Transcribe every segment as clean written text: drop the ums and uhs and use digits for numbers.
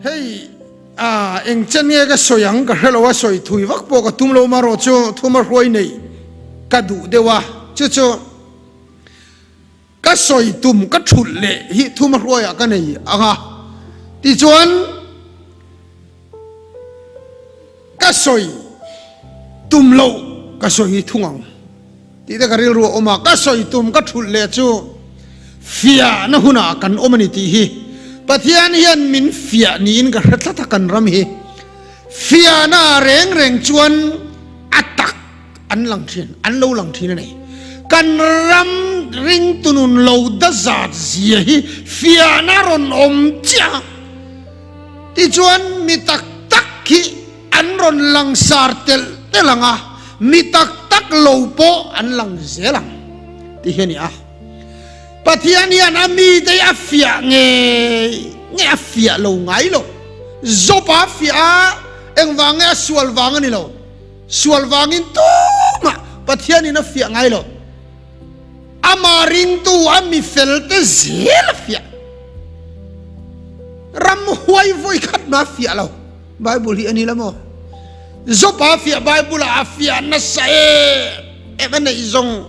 Hei a eng chen nge ka sawi ang ka hre lo a, sawi thui vak pawh ka tum lo marawh chu thuma hruai nei ka duh deuh a, chu chu ka sawi tum ka thulh leh hi thuma hruaiah ka nei ang a, tichuan Ka sawi tum loh ka sawi thung ang tih te ka rilru a awm a, ka sawi tum ka thulh leh chu fiahna hunah kan awm a ni tih hi Pathian hian min fiah niin ka hre tlat a, kan ram hi fiahna reng reng chuan a tak an lang thin, an lo lang thin a ni. Kan ram ringtunun lo dazat zia hi fiahna rawn awm chiah a. Tichuan mi tak tak hi an rawn langsar telh telh ang a, mi tak tak lo pawh an lang zel ang tih hi a ni a. Pathian hian a mite hi a fiah ngei nge a fiah lo ngai lo. Job-a a fiah a, engvang nge a sual vang a ni lo. Sual vangin tumah Pathianin a fiah ngai lo. Amah ringtu a mi felte zel a fiah. Ramhuai vawi khat mah a fiah lo. Bible hi a ni la maw? Job-a fiah Bible-ah a fiah nasa em em a neih zawng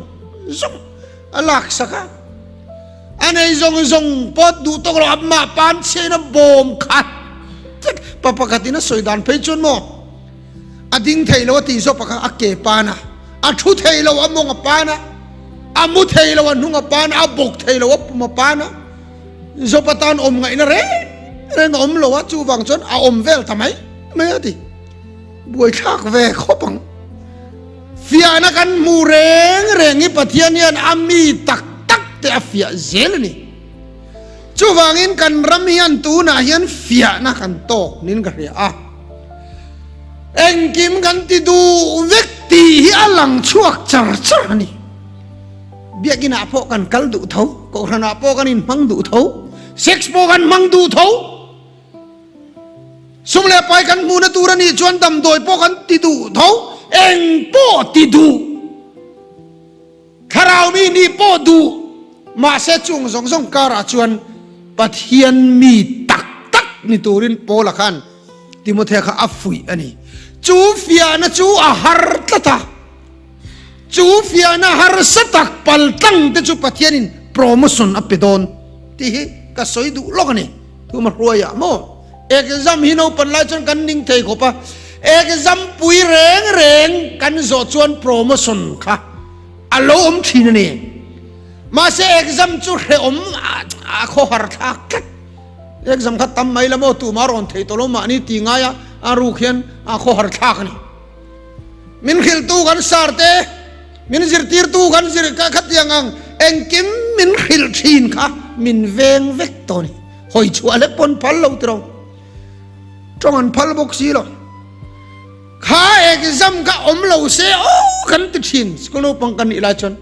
zawng a laksak a. A nei zawng zawng pawh duh tawk lo amah pan chhiain a bawm khat vek. Pa pakhatin a sawi dan phei chuan maw? A ding thei lo a tih zawk pakhat a ke pan a, a thu thei lo a mawng a pan a, a mu thei lo a hnung a pan a, a bawk thei lo a pum a pan a, Job atan awm ngaihna reng reng a awm lo a, chuvang chuan a awm vel ta mai mai a ti. Buaithlak ve khawp ang. Fiahna kan hmu reng reng hi Pathian hian a mi tak tak te a fiah zel a ni. Chuvangin kan ram hian tunah hian fiahna kan tawk niin ka hria a. Engkim kan ti duh vek tih hi a lang chhuak char char a ni. Biakinah pawh kan kal duh tho, kohhranah pawh kan inhmang duh tho, sex pawh kan hmang duh tho. Sum leh pai kan hmuhna tur a nih chuan damdawi pawh kan ti duh tho, eng pawh ti duh. Thlarau mi nih pawh duh, mahse chung zawng zawng karah chuan Pathian mi tak tak ni turin Paula khan Timothea kha a fuih a ni. Chu fiahna chu a har tlat a, chu fiahna harsa tak pal tlang te chu Pathianin promotion a pe dawn tih hi ka sawi duh lawk a ni. Thuma hruaiah maw exam hi naupang lai chuan kan ning thei khawp a, exam pui reng reng kan zawh chuan promotion kha a lo awm thin a ni. Mahse exam chu hrehawm a khawhar thlak tlat. Exam kha tam mai la maw tumah rawn thei tawh lo mahni ti ngai a, a ruk hian a khawhar thlak a ni. Min hrilhtu kan sar te, min zirtirtu kan zir kha khatiang ang engkim min hrilh thin kha min veng vek tawh a ni. Hawi chhuah hlek pawn phal lo tiraw. Tawng an phal bawk si lo. Kha exam kha awm lo se aw kan ti thin school naupang kan nih lai chuan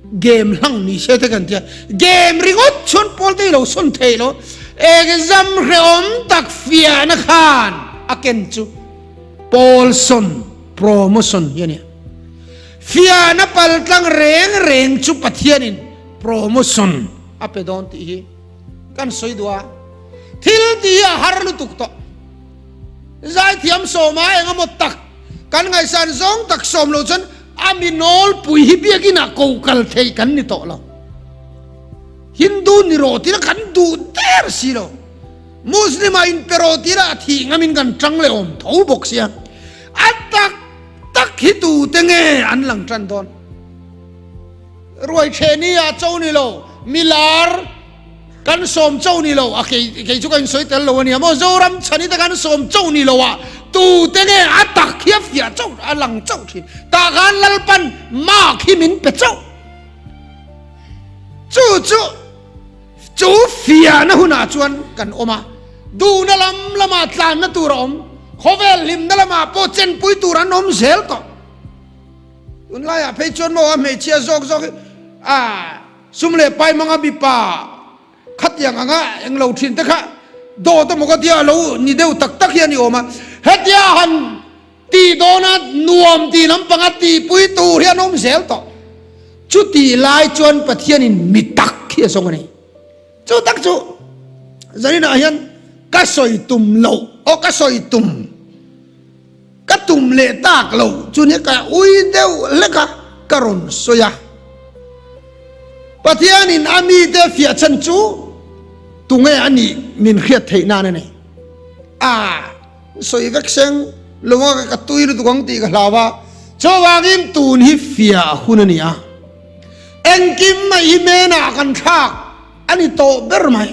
game hlang ni se te kan tia game ringawt chuan pawl te lo sawn thei lo exam hrehawm tak fiahna khan a ken chu pawl sawn promotion hi a nia fiahna pal tlang reng reng chu Pathianin promotion a pe dawn tih hi kan sawi duh a thil tih hi a har lutuk tawh. Zaithiam sawma eng emaw tak kan ngaihsan zawng tak sawm lo chuan a mi nawlpui hi biakinah ko kal theih kan ni tawh lo. Hindu ni rawh tila kan duh der si lo. Muslim ah inpe rawh tila a thih ngamin kan tang leh awm tho bawk sia. A tak tak hi tute nge an lang tan dawn? Ruai thehni ah cho ni lo, milar. Kan sawm cho ni lo a kei kei chu ka insawi tel lo a nia maw Zoram chhani te kan sawm cho ni lo a tu te nge a tak hi a fiah cho a lang cho thin tah khan Lalpan mark hi min pe cho chu chu chu fiahna hunah chuan kan awm a duhna lam lamah tlanna tur a awm khawvel hlimna lamah pawh chenpui tur an awm zel tawh tunlaiah phei chuan maw a hmeichhia zawk zawk hi a Sum leh pai hmanga mipa khatiang anga englo thin te kha dawt emaw ka tia lo ni deuh tak tak hi a ni awm a. Hetia han tih dawna nuam tih lampanga tihpui tur hi an awm zel tawh. Chutih lai chuan Pathianin mi tak hi a zawng a ni. Chu tak chu zaninah hian ka. Ka sawi tum loh aw ka sawi tum ka tum leh tak loh chu nia ka ui deuh hlek a ka rawn sawi a. Pathianin a mite fiah chhan chu tunge a nih min hriat theih nan a ni. A sawi vek seng lo a ka tui lutuk ang tih ka hlau a, chuvangin tun hi fiah hun a ni a. Engkim mai hi menah kan thlak a ni tawh ber mai.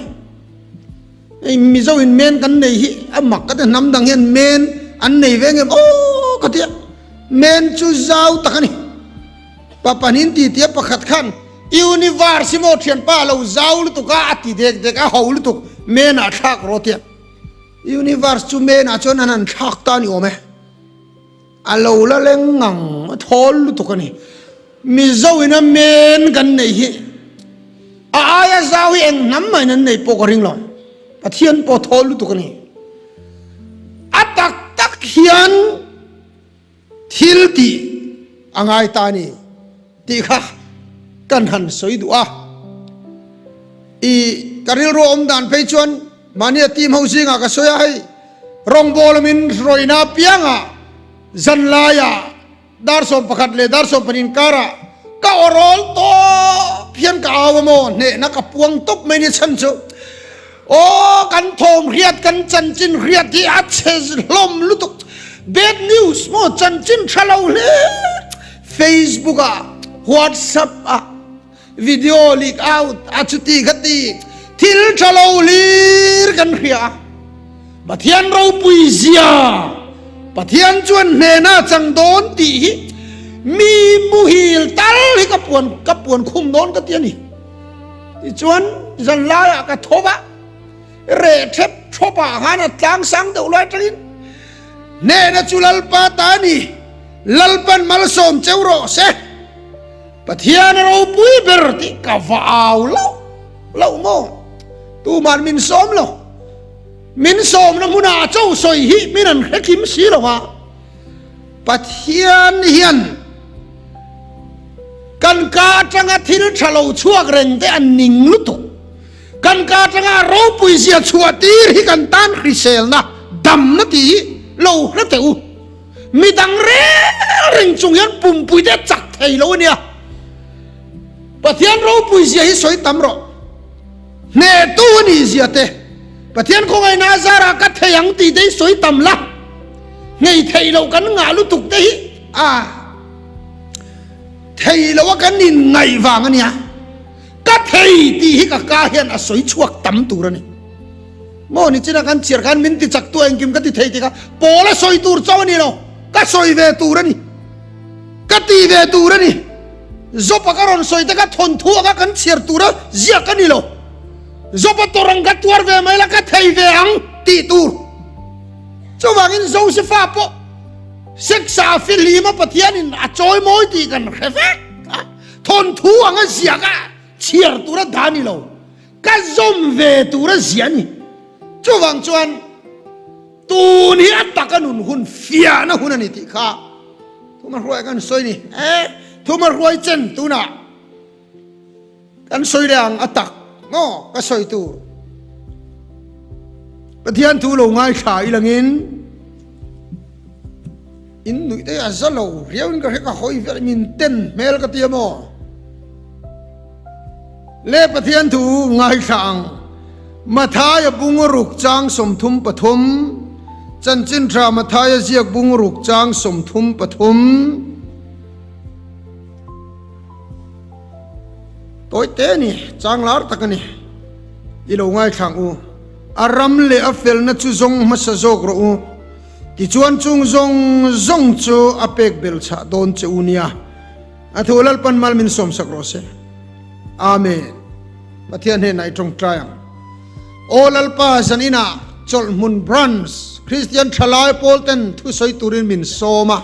Hei Mizo in men kan nei hi a mak ka ti, hnam dang hian men an nei ve ngem aw ka ti a, men chu zau tak a ni. Pa pahnih ti tia pakhat khan universe hi maw thianpa a lo zau lutuk a, a ti dek dek a ho lutuk men ah thlak rawh tia. Universe chu men ah chuan an han thlak ta a ni awm e. A lo la leng ngang a thawl lutuk a ni. Mizo ina men kan neih hi a aia zau hi eng hnam mahin an neih pawh ka ring lo. Pathian pawh thawl lutuk a ni. A tak tak hian thil tih a ngai ta a ni tih kha kan han sawi duh a. I ka rilru awm dan phei chuan mahnia team ho zingah ka sawi a, hei rawngbawla min rawihna apiangah zanlaiah Dar 11 leh dar 12 inkarah ka aw rawl tawp hian ka au a maw? Hnehna ka puang tawp mai ni chhan chu aw kan thawm hriat kan chanchin hriat hi a chhe hlawm lutuk bad news maw chanchin tha lo hle Facebook ah WhatsApp ah Video leak out a chuti kha ti thil tha lo hlir kan hria a. Pathian ropui zia Pathian chuan hnena chang dawn tih hi mi muhil tal hi ka puan ka puan khum dawn ka ti a ni. Tichuan zanlaiah ka tho va, reh thep thawpah khan a tlang sang deuh lai atangin hnena chu Lalpa ta a ni, Lalpan malsawm cheu rawh se. Pathian a ropui ber tih ka va au loh loh maw? Tuman min sawm lo. Min sawmna hmunah cho sawi hi min an hre kim si lo a. Pathian hian kan ka atanga thil tha lo chhuak reng te an ning lutuk. Kan ka atanga a ropui zia chhuah tir hi kan tan hriselna damna tih hi lo hre teh u. Mi dang reng reng chung hian pumpui te a chak thei lo a nia. Pathian ropui zia hi sawi tam rawh. Hnehtu a nih zia te, Pathian khawngaihna a zarah ka thei ang tih te hi sawi tam la. Nghei theih loh kan ngah lutuk te hi a thei lo a kan inngaih vang a nia. Ka thei tih hi ka ka hian a sawi chhuak tam tur a ni. Maw ni chin a kan chhiar khan min ti chak tu engkim ka ti thei ti kha pawl a sawi tur chauh a ni lo, ka sawi ve tur a ni, ka ti ve tur a ni. Job-a ka rawn sawi te kha thawnthu anga kan chhiar tura ziak a ni lo. Job-a tawrh ang ka tuar ve mai la ka thei ve ang tih tur. Chuvangin Josefa pawh sex-a fihlima Pathianin a chawi mawi tih kan hre vek a, thawnthu anga ziak a chhiar tura dah a ni lo. Ka zawm ve tur a zia a ni. Chuvang chuan tun hi a taka nun hun fiahna hun a ni tih kha thuma hruai kan sawi ni. E, thuma hruai chen tunah kan sawi leh ang a tak maw ka sawi tur. Pathian thu lo ngaithla i langin in nuih te a za lo riau in ka hre ka hawi vel min ten hmel ka tia maw. Le Pathian thu ngaithla ang. Mathaia bung ruk chang 33, Chanchin Tha Mathaia ziak bung ruk chang 33. Tawi te a ni, chang lar tak a ni. I lo ngaithla ang u. A ram leh a felna chu zawng hmasa zawk rawh u. Tichuan chung zawng zawng chu a pek belchhah dawn che u nia. A thu Lalpan mal min sawmsak rawh se. Amen. Pathian hnenah i tawngtai ang. Aw Lalpa zan inah Chawlhhmun Branch Kristian Thalai pawl ten thusawi turin min sawm a.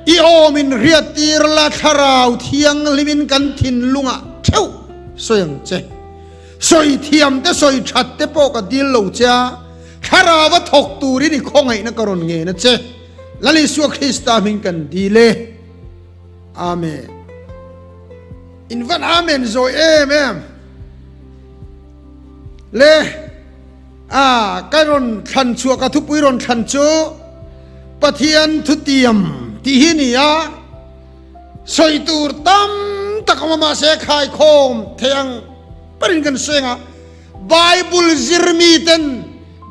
I aw min hriat tir la thlarau thianghlimin kan thinlungah theuh sawi ang che. Sawi thiam te sawi that te pawh ka dil lo che a, thlarau a thawk turin i khawngaihna ka rawn ngen a che. Lal Isua Krista hming kan dil e. Amen. In van amen zawi em em. Le. A ka rawn thlan chhuah ka thupui rawn thlan chu Pathian thutiam tih hi ni a, sawi tur tam tak awm a mahse khaikhawm thei ang berin kan seng a, Bible zirmi ten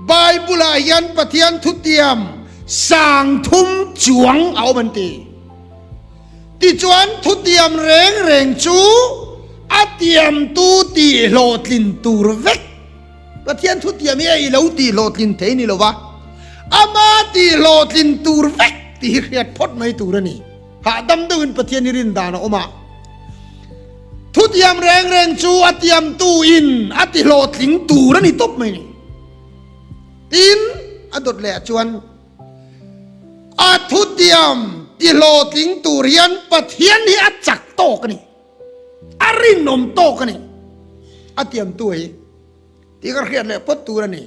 Bible ah hian Pathian thutiam 3000 chuang a awm an ti. Tichuan thutiam reng reng chu a tiamtu tih hlawhtlin tur vek. Pathian thutiam hi ei lo tih hlawhtlin thei ni lova, ama tih hlawhtlin tur vek tih hi hriat phawt mai tur a ni. Hahdam deuhin Pathian hi rin dan a awm a. Thutiam reng reng chu a tiamtu in a ti hlawhtling tur a ni tawp mai ni. Tin, a dawt leh ah chuan a thutiam ti hlawhtling tur hian Pathian hi a chak tawk a ni. A rinawm tawk a ni. A tiamtu hi tih ka hriat leh phawt tur a ni.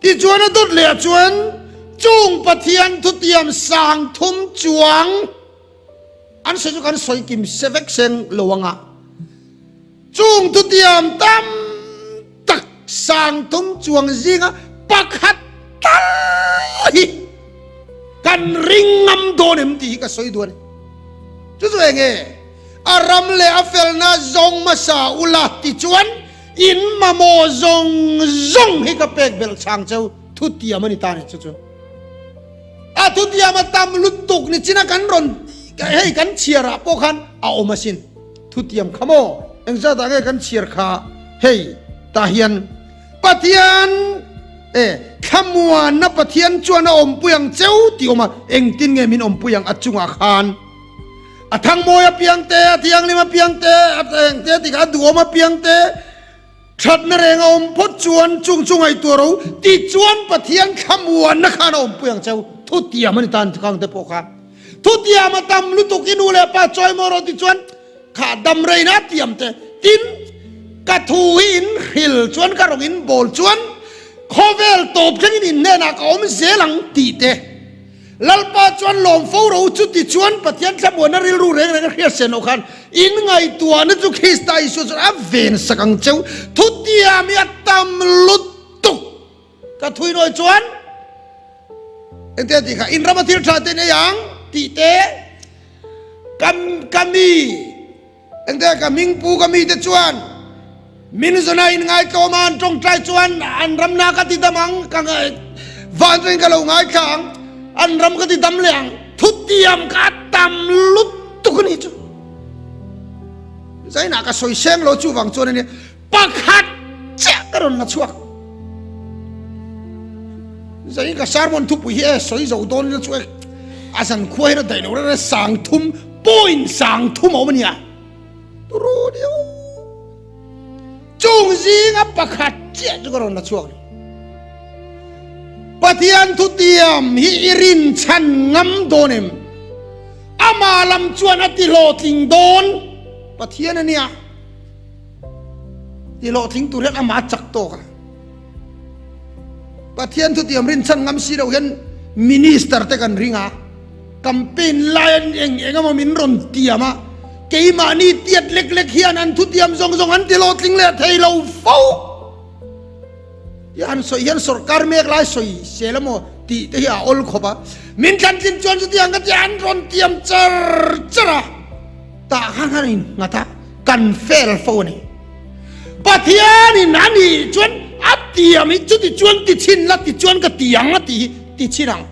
Tichuan a dawt leh chuan chung Pathian thutiam 3000 chuang an sawi chu kan sawi kim se vek seng lo anga chung thutiam tam tak 3000 chuang zinga pakhat tal hi kan ring ngam dawn em tih hi ka sawi duh a ni. Chu chu eng nge? A ram leh a felna zawng hmasa ula tichuan in mamawh zawng zawng hi ka pek belh chhang cheu thutiam a ni ta ni chu chu. A thutiam a tam lutuk ni china kan rawn hei kan chhiar ah pawh khan a awm asin. Thutiam kha maw? Engzat ah nge kan chhiar kha hei tah hian Pathian e thlamuanna Pathian chuan a awmpui ang cheu tih awm a, engtin nge min awmpui ang a chungah khan A thangmawi apiang te, a thianghlim apiang te, a eng te tikah a duhawm apiang te, thatna reng a awm phawt chuan chung chu ngaihtuah ro tichuan Pathian thlamuanna khan a awmpui ang cheu. Thutiam a ni tan khang te pawh kha. Thutiam a tam lutuk i nu leh pa chawimaw rawh tichuan kha dam reina a tiam te. Tin, ka thu hi in hril chuan ka rawng in bawl chuan khawvel tawp thlengin in hnenah ka awm zel ang tih te. Lalpa chuan lawm fo ro chu tichuan Pathian thlamuanna rilru reng reng a hriat sen loh khan in ngaihtuahna chu Krista Isua chuan a ven sak ang cheu. Thutiam hi a tam lutuk. Ka thuinawi chuan engte a tih kha in rama thil tha te nei ang tih te ka ka mi Engte ka hming pu ka mite chuan min zawna in ngaitlawm a, an tawngtai chuan an ramna ka ti dam ang, ka van chuan ka lo ngaithla ang, an ram ka ti dam leh ang, thutiam ka tam lutuk a nih chu. Zainah ka sawi seng lo chuvang chuan a nia, pakhat chiah ka rawn la chhuak. Zain ka sermon thupui hi e sawi zo dawn ila chu e a zan khua hian a daih lo reng reng 3000 point 3000 a awm a nia. Turu diau. Chung zinga pakhat chiah chu ka rawn la chhuak ni. Pathian thutiam hi i rin chhan ngam dawn em? Ama lam chuan a ti hlawhtling dawn Pathian a nia. Ti hlawhtling tur hian amah a chak tawk a. Pathian thutiam rinchhan ngam si lo hian minister te kan ring a, campaign lai an eng eng emaw min rawn tiam a, keimahni tiat lek lek hian an thutiam zawng zawng an ti hlawhtling leh thei lo fo. Ti han sawi hian sorkar mek lai sawi sel emaw tih te hi a awl khawp a, min thlantlin chuan chutiang ka ti an rawn tiam char char a, tah khan khan in nghat a, kan fail fo a ni. Pathianin a nih chuan a tiam hi chuti chuan ti chhin la ti chuan ka ti ang a tih hi ti chhin ang.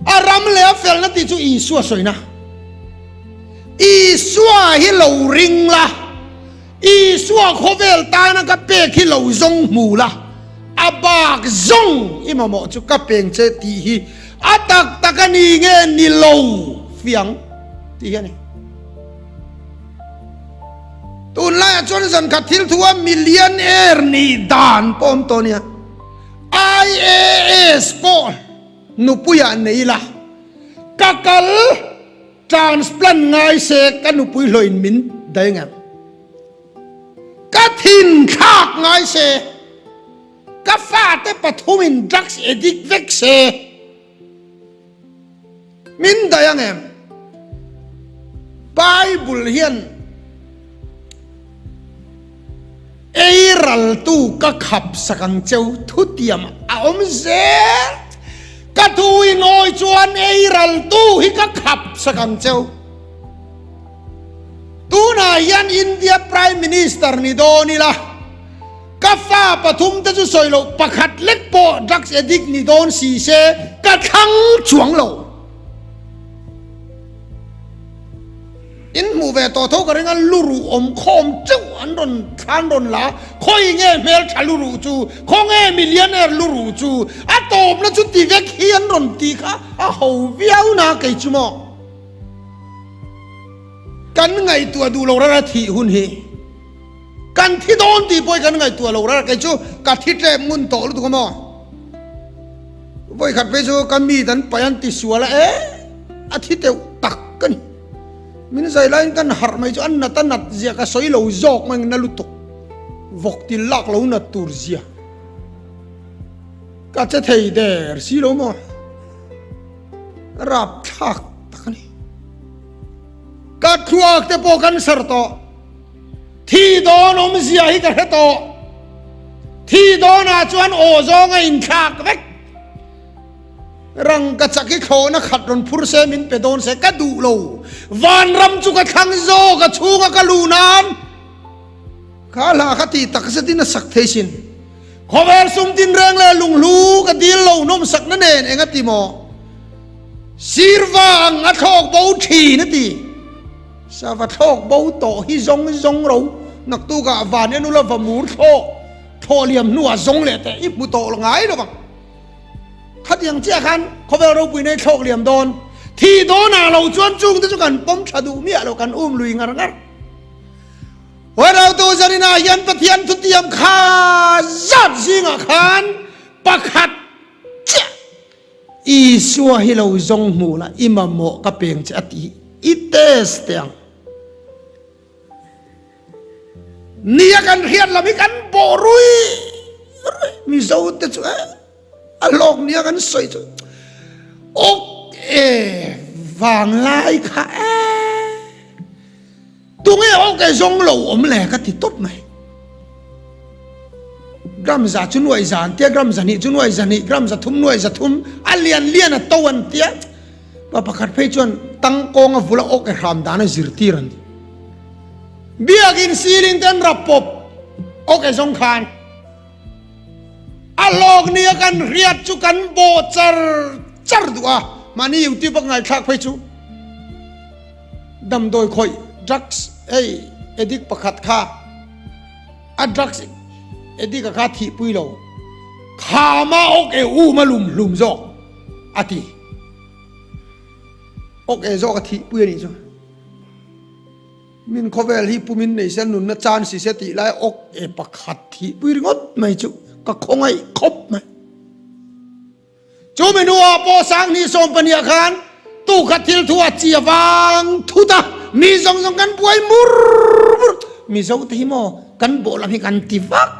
A ram leh a felna tih chu Isua sawina. Isua hi lo ring la, Isua khawvel tana ka pek hi lo zawng hmu la, a bak zawng i mamawh chu ka peng che tih hi a tak tak a ni nge ni lo fiang tih hi a ni. Tunlaiah chuan zankhat thil thu a millionaire nih dan pawh awm tawh nia. IAS pawh nupuiah nei ila, ka kal transplant ngai se ka nupui hlawhin min daih ngem. Ka thin thlak ngai se, ka fate pathumin drugs addict vek se. Min daih ang em? Bible hian. Ei raltu ka khap sak ang cheu thutiam a awm zel. Ka thu i ngawi chuan ei raltu hi ka khap sak ang cheu. Tunah hian India Prime Minister ni dawn ila, ka fa pathum te chu sawi loh pakhat lek pawh drugs addict ni dawn si se ka thlang chuang lo. In hmuh ve tawh tho ka ring a, luruh awm khawm teuh an rawn thlan rawn la, khawi nge hmeltha luruh chu, khawnge millionaire luruh chu, a tawpna chu ti vek hi an rawn ti kha a ho viau na kei chu maw. Kan ngaihtuah duh lo rara thih hun hi kan thi dawn tih pawh hi kan ngaihtuah lo rara kei chu ka thi tlem ngun tawh lutuk a maw. Vawikhat phei chu ka mi dan paih an ti sual a e a thi teuh tak ka ni. Min zai laiin kan harh mai chu an nat a nat zia ka sawi lo zawk mai na lutuk vawk til lak lo nat tur zia ka che thei der si lo maw. Rapthlak tak a ni. Ka thluak te pawh kan sar tawh. Thi dawn awmzia hi ka hre tawh. Thi dawnah chuan aw zawng a inthlak vek. Rang ka chak hi thlawhna khat rawn phur se min pe dawn se ka duh lo. Vanram chu ka thlang zawk a chhunga ka lu nan. Kha hla kha tih tak zetin a sak thei sin. Khawvel sum tinreng leh lunghlu ka dil lo nawmsakna nen eng a ti maw? Sirva ang a thlawk bo thin a ti. Sava thlawk bo tawh hi zawng zawng ro naktukah van en ula va mur thlawk thlawh liam hnuah zawng leh teh i hmu tawh ngai lo vang. Khatiang chiah khan khawvel ropui nei thlawk liam dawn thi dawnah lo chuan chungte chu kan pawm tha duh miah lo kan um lui ngar ngar. Huairautu zaninah hian Pathian thutiam kha zat zingah khan pakhat chiah Isua hi lo zawng hmu la, i mamawh ka peng che a ti i test teh ang. Nia kan hriat lam hi kan bawh rui rui Mizo te chu e a hlawk nia kan sawi chu ok e vanglai kha e. Tunge aw ke zawng lo awm le ka ti tawp mai. Gram za chu nuai za an tia, gram zahnih chu nuai zahnih, gram zathum nuai zathum, a lian lian a to an tia. Pa pakhat phei chuan tangkawng a vula awk e hram dan a zirtir an ti. Biakin ceiling te an rap pawp awk e zawng khan. A hlawk nia kan hriat chu kan bawh char char duh a, mahni YouTube a ngaithlak phei chu. Damdawi khawih drugs hei addict pakhat kha a drugs addict a kha thihpui lo khama awk e um a lum hlum zawk a ti awk e zawk a thihpui a nih chu min khawvel hi pumin nei se nunna chan si se tih lai awk e pakhat thihpui ringawt mai chu ka khawngaih khawp mai. Chu mi hnuah pawh Sanghnih sawmpahniah khan tukhat thil thu a chi avang thut a, mi zawng zawng kan buai mur mur. Mizo te hi maw kan bawh lam hi kan ti vak.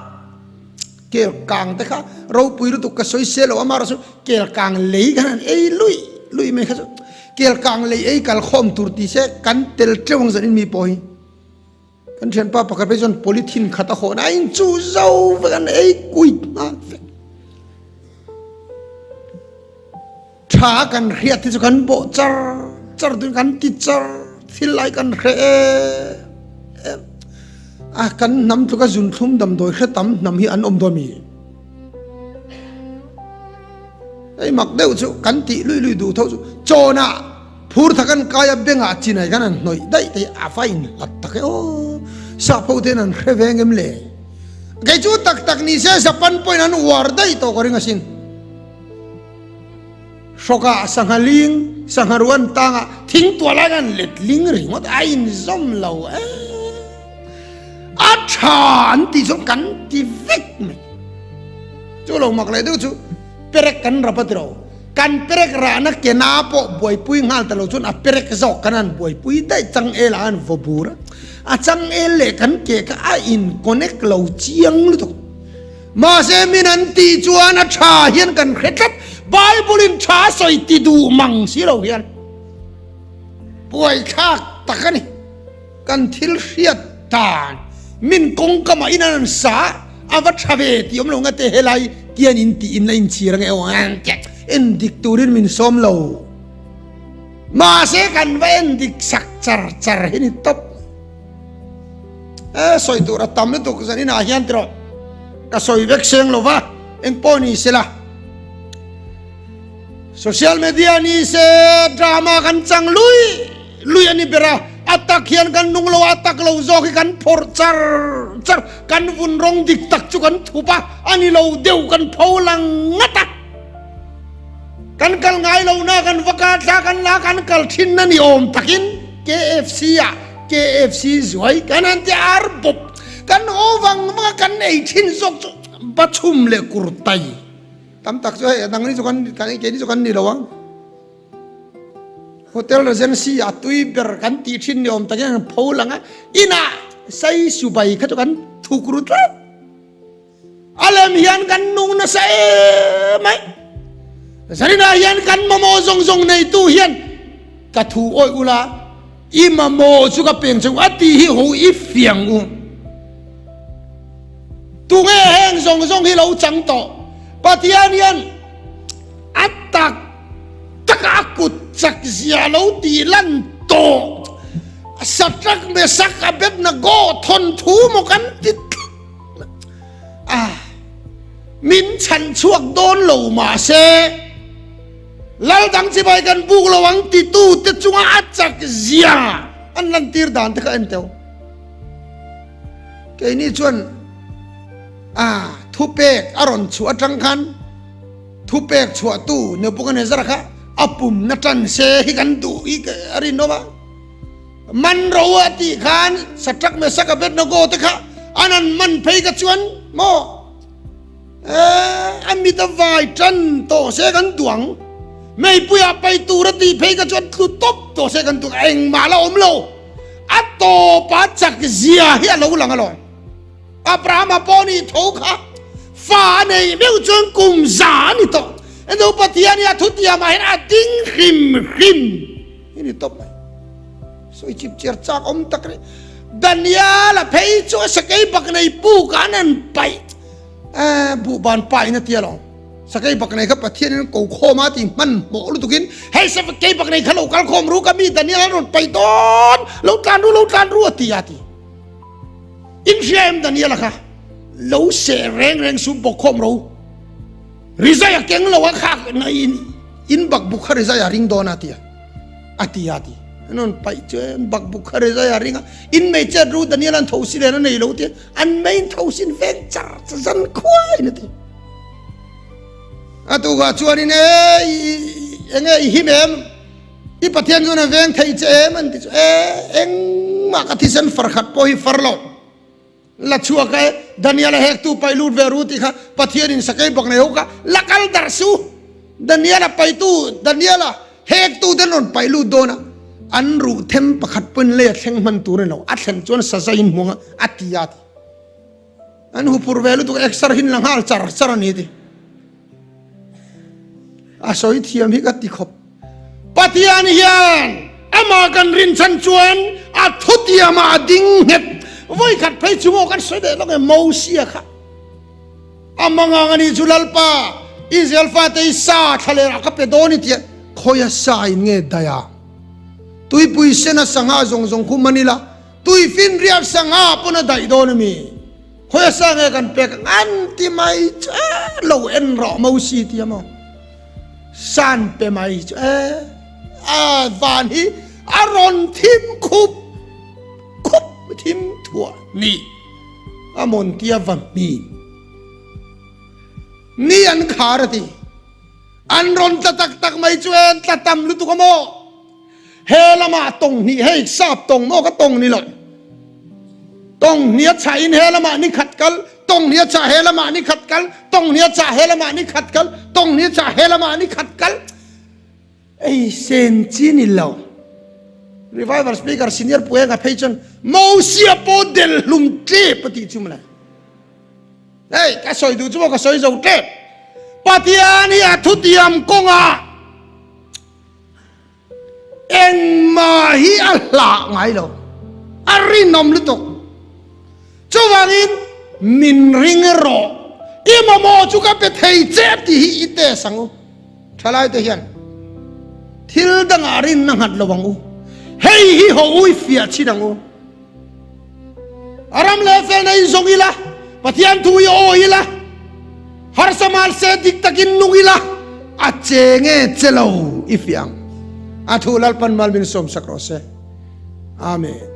Kel kang te kha ropui lutuk ka sawi se lo amaherawhchu kel kang lei khan an ei lui lui mai kha chu kel kang lei ei kal khawm tur ti se kan tel teuh ang zanin mi pawh hi. Kan thianpa pakhat phei chuan polythene khat a hawn a, a inchuh zo vek an ei kuit nghal vek. Tha kan hriat hi chu kan bawh char char tuin kan ti char thil lai kan hre em em a, kan hnam tluka zunthlum damdawi hre tam hnam hi an awm dawn mi? Hei mak deuh chu kan tih lui lui duh tho chu chawnah Phur tak an kai a bengah chinai khan an hnawih daih te a va inhlat tak e aw sap ho ten an hre veng em le kei chu tak tak ni se Japan pawhin an uar daih tawh ka ring asin hrawkah sangha ling sangha ru an tangah thing tuah lai khan let ling ringawt a inzawm lo e a tha an tih chuan kan ti vek mai chu lo mak leh deuh chu perek kan rap a tiro. Kan perek rahna ke na pawh buaipui nghal ta lo chuan a perek zawk kan han buaipui daih changel ah an vaw bur a, a changel leh kan ke kha a in connect lo chiang lutuk. Mahse min an tih chuan a tha hian kan hre tlat, Bible in tha a sawi ti duh mang si lo hian buaithlak tak a ni. Kan thil hriat dan. Min kawngkam ah in an sa a va tha ve tih awm lo nga te helai tian in tih in la inchhir ange aw ang che en dik turin min sawm lo mahse kan va en dik sak char char hi ni tawp e sawi tur a tam lutuk zan inah hian tiraw ka sawi vek seng lo va engpawh ni sela Social media ni se drama kan chang lui lui a ni ber a, a tak hian kan nung lo a, a tak lo zawk hi kan phawrh char char, kan vun rawng dik tak chu kan thup a, a ni lo deuh kan pho lang ngat a, kan kal ngai lo na kan va kar thla kan la kan kal thin na ni awm takin KFC ah KFC zuai kan han ti ar bawp kan haw vang vang a kan ei thin zawk chu bachhum leh kurtai. Tam tak chu hei nangni chu kan kan keini chu kan ni lo ang. Hotel Regency a tui ber kan tih thin ni awm takin an pho lang a, inah sai subai kha chu kan thuk ru tlat. A lem hian kan nung nasa em mai. Zaninah hian kan mamawh zawng zawng neitu hian ka thu awih ula i mamawh chu ka peng cheu a tih hi ho i fiang u. Tunge heng zawng zawng hi lo chang tawh? Pathian hian a tak taka a kut chak zia lo tih lan tawh. Satrak Mesak Abednego thawnthu maw kan ti tlat a, min chhan chhuak dawn lo mahse Lal dang chibai kan buk lo ang titu te chunga a chak zia an lantir dan te kha en teuh. Keini chuan a thupek a rawn chhuah atang khan thupek chhuahtu Nebuchadnezzar kha a pumna tan se hi kan duh hi a rinawm a. Man ro a tih khan Shadrach, Meshach, Abednego te kha an han man phei kha chuan maw a mit a vai tan tawh se kan duh ang. Meipuiah pai tur a tih phei kha chuan tlu tawp tawh se kan duh ang. Engmah la awm lo. A tawpa chak zia hi a lo lang alawm. Abrahama pawh nih tho kha fa a nei meuh chuan kum za a ni tawh. Enu Pathian hi a thutiamah hian a ding hrim hrim hi ni tawp mai. Sawi chip chiar chak awm tak rih. Daniel a phei chu a sakei bak nei puk ah an han paih. Buhban pain a ti alawm. Sakei bak nei kha Pathian in ko khawm a ti hmanhmawh lutukin hei sakei bak nei kha lo kal khawm ru ka mi Daniel an rawn paih dawn lo tlan ru lo tlan ru a ti a ti. In hria em Daniel a kha lo seh reng reng su bawk khawm ro rizai a keng lo a kha na in in bak buk kha rizai a ring dawn a ti a a ti a ti. An rawn paih chu em bak buk kha rizai a ring a in mei chet ru Daniel an tho si len a nei lo ti an mei in tho sin veng char zan khuai in a ti. A tukah chuanin e enge i him em? I Pathian chuan a veng thei che em? An ti chu e engmah ka thisen far khat pawh hi far lo. La chhuak e Daniel a hektu pai lut ve ru tih kha Pathianin sakei bak nei ho kha la kal darh su. Daniel a paitu Daniel a hektu ten rawn pai lut dawn a an ruh them pakhat pawhin lei a thleng hman tur a ni lo. A thlen chuan saza in hmuang a a ti a ti. An huphur ve lutuk exer hin la nghal char char a ni ti. A sawi thiam hi ka ti khawp. Pathian hian amah kan rinchhan chuan a thutiamah a ding nghet. Vawi khat phei chu maw kan sawi leh lawk e Mosia kha. A mangang a nih chu Lalpa Israel fate hi sa thla leh ah ka pe dawn i tia khawia sa in nge daih a. Tuipui sena sangha zawng zawng khu man ila Tuifinriat sangha pawn a daih dawn a mi? Khawi a sa nge kan pek ang an ti mai chu e lo en rawh Mosi ti a maw? San pe mai chu e a van hi a rawn thim khup khup thim thuah ni a mawn tia va hmin ni an khar a ti an rawn tla tak tak mai chu e an tla tam lutuk a maw? He lamah tawng hnih hei sap tawng maw ka tawng ni lo. Tawng hnih a chah in he lamah ni khat kal, tawng hnih a chah he lamah ni khat kal, tawng hnih a chah he lamah ni khat kal, tawng hnih a chah he lamah ni khat kal. Ei sen chi ni lo. Revival speaker senior puenga phei chuan Mosia pawh del hlum tlep a tih chu mawle. Hei ka sawi duh chu maw ka sawi zo tlep. Pathian hi a thutiam kawngah Engmah hi a hlah ngai lo. A rinawm lutuk. Chuvangin min ring rawh, i mamawh chu ka pe thei che tih hi i test ang u. Thalaite hian thil dangah rinna nghat lo ang u. Hei hi haw u i fiah chin ang u. A ram leh felna in zawng ila, Pathian thu i awi ila, harsa mal se dik takin nung ila, a che nge che lo i fiah ang. A thu Lalpan mal min sawmsak rawh se. Amen.